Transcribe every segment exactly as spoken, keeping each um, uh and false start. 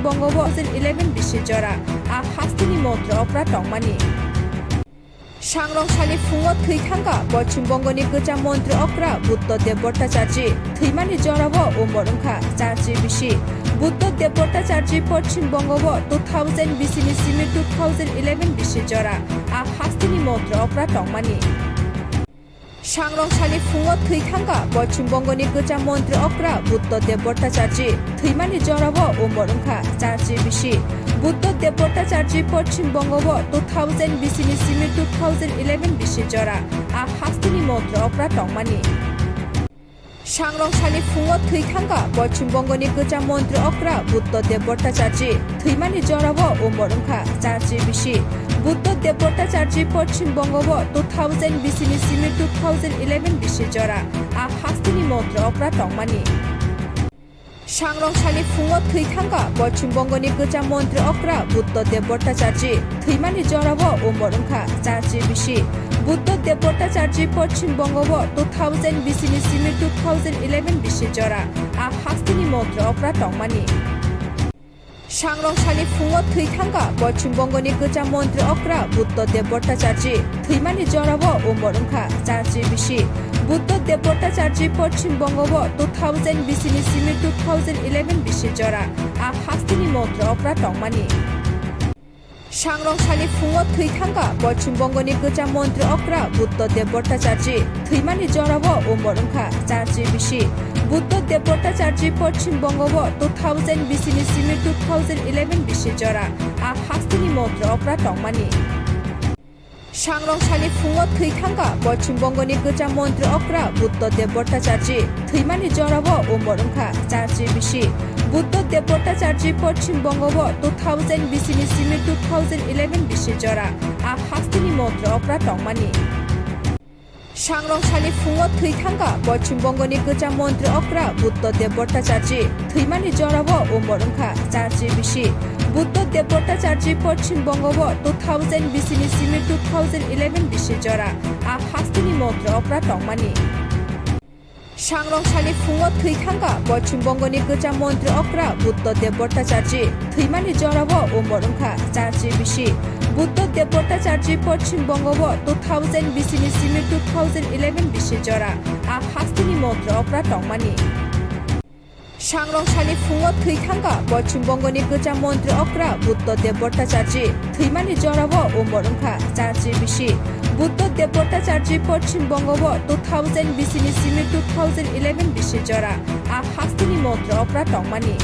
Bongo o eleven bisi jora a hasteni montri okra tongmani. Sangrong sani phungo thwi thangkha Poschim Bongoni kwcham montri okra Buddha Dev Bhattacharjee. Thwimani jorao umor wngkha charchi bisi. Buddha Dev Bhattacharjee Poschim Bongo o two thousand bisini simi two thousand eleven bisi jora a hasteni montri okra tongmani. Sangrong sani phungo thwi thangkha Poschim Bongoni kwcham montri okra Buddha Dev Bhattacharjee. Thwimani jorao umor wngkha charchi bisi. Buddha Dev Bhattacharjee Poschim Bongo o two thousand bisini simi two thousand eleven bisi jora a hasteni montri okra tongmani. Sangrong sani phungo thwi thangkha Poschim Bongoni kwcham montri okra Buddha Dev Bhattacharjee. Thwimani jorao umor wngkha charchi bisi. Buddha Dev Bhattacharjee Poschim Bongo o two thousand bisini simi two thousand eleven bisi jora a hasteni montri okra tongmani. Sangrong sani phungo thwi thangkha Poschim Bongoni kwcham montri okra Buddha Dev Bhattacharjee. Thwimani jorao umor wngkha charchi bisi. Buddha Dev Bhattacharjee Poschim Bongo o two thousand bisini simi two thousand eleven bisi jora a hasteni montri okra tongmani. Sangrong sani phungo thwi thangkha Poschim Bongoni kwcham montri okra Buddha Dev Bhattacharjee. Thwimani jorao umor wngkha charchi bisi. Buddha Dev Bhattacharjee Poschim Bongo o two thousand bisini simi two thousand eleven bisi jora a hasteni montri okra tongmani. Sangrong sani phungo thwi thangkha Poschim Bongoni kwcham montri okra Buddha Dev Bhattacharjee. Thwimani jorao umor wngkha charchi bisi. Buddha Dev Bhattacharjee Poschim Bongo o two thousand bisini simi two thousand eleven bisi jora a hasteni montri okra tongmani. Sangrong sani phungo thwi thangkha Poschim Bongoni kwcham montri okra Buddha Dev Bhattacharjee. Thwimani jorao umor wngkha charchi bisi. Buddha Dev Bhattacharjee Poschim Bongo o two thousand bisini simi two thousand eleven bisi jora a hasteni montri okra tongmani. Sangrong sani phungo thwi thangkha Poschim Bongoni kwcham montri okra Buddha Dev Bhattacharjee. Thwimani jorao umor wngkha charchi bisi. Buddha Dev Bhattacharjee Poschim Bongo o two thousand bisini simi two thousand eleven bisi jora a hasteni montri okra tongmani. Sangrong sani phungo thwi thangkha Poschim Bongoni kwcham montri okra Buddha Dev Bhattacharjee. Thwimani jorao umor wngkha charchi bisi. Buddha Dev Bhattacharjee Poschim Bongo o two thousand bisini simi two thousand eleven bisi jora a hasteni montri okra tongmani. Sangrong sani phungo thwi thangkha Poschim Bongoni kwcham montri okra Buddha Dev Bhattacharjee. Thwimani jorao umor wngkha charchi bisi. Buddha Dev Bhattacharjee Poschim Bongo o two thousand bisini simi two thousand eleven bisi jora a hasteni montri okra tongmani.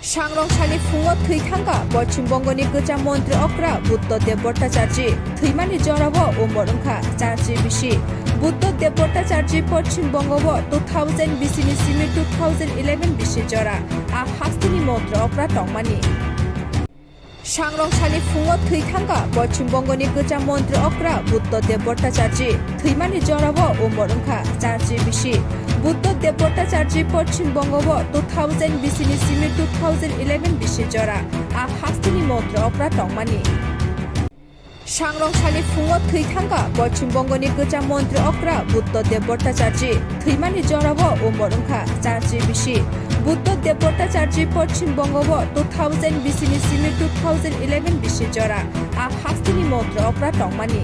Sangrong sani phungo thwi thangkha Poschim Bongoni kwcham montri okra Buddha Dev Bhattacharjee. Thwimani jorao umor wngkha charchi bisi. Buddha Dev Bhattacharjee Poschim Bongo o two thousand bisini simi two thousand eleven bisi jora a hasteni montri okra tongmani. Sangrong sani phungo thwi thangkha Poschim Bongoni kwcham montri okra Buddha Dev Bhattacharjee. Thwimani jorao umor wngkha charchi bisi. Buddha Dev Bhattacharjee Poschim Bongo o two thousand bisini simi two thousand eleven bisi jora a hasteni montri okra tongmani. Sangrong sani phungo thwi thangkha Poschim Bongoni kwcham montri okra Buddha Dev Bhattacharjee. Thwimani jorao umor wngkha charchi bisi. Buddha Dev Bhattacharjee Poschim Bongo o two thousand bisini simi two thousand eleven bisi jora a hasteni montri okra tongmani.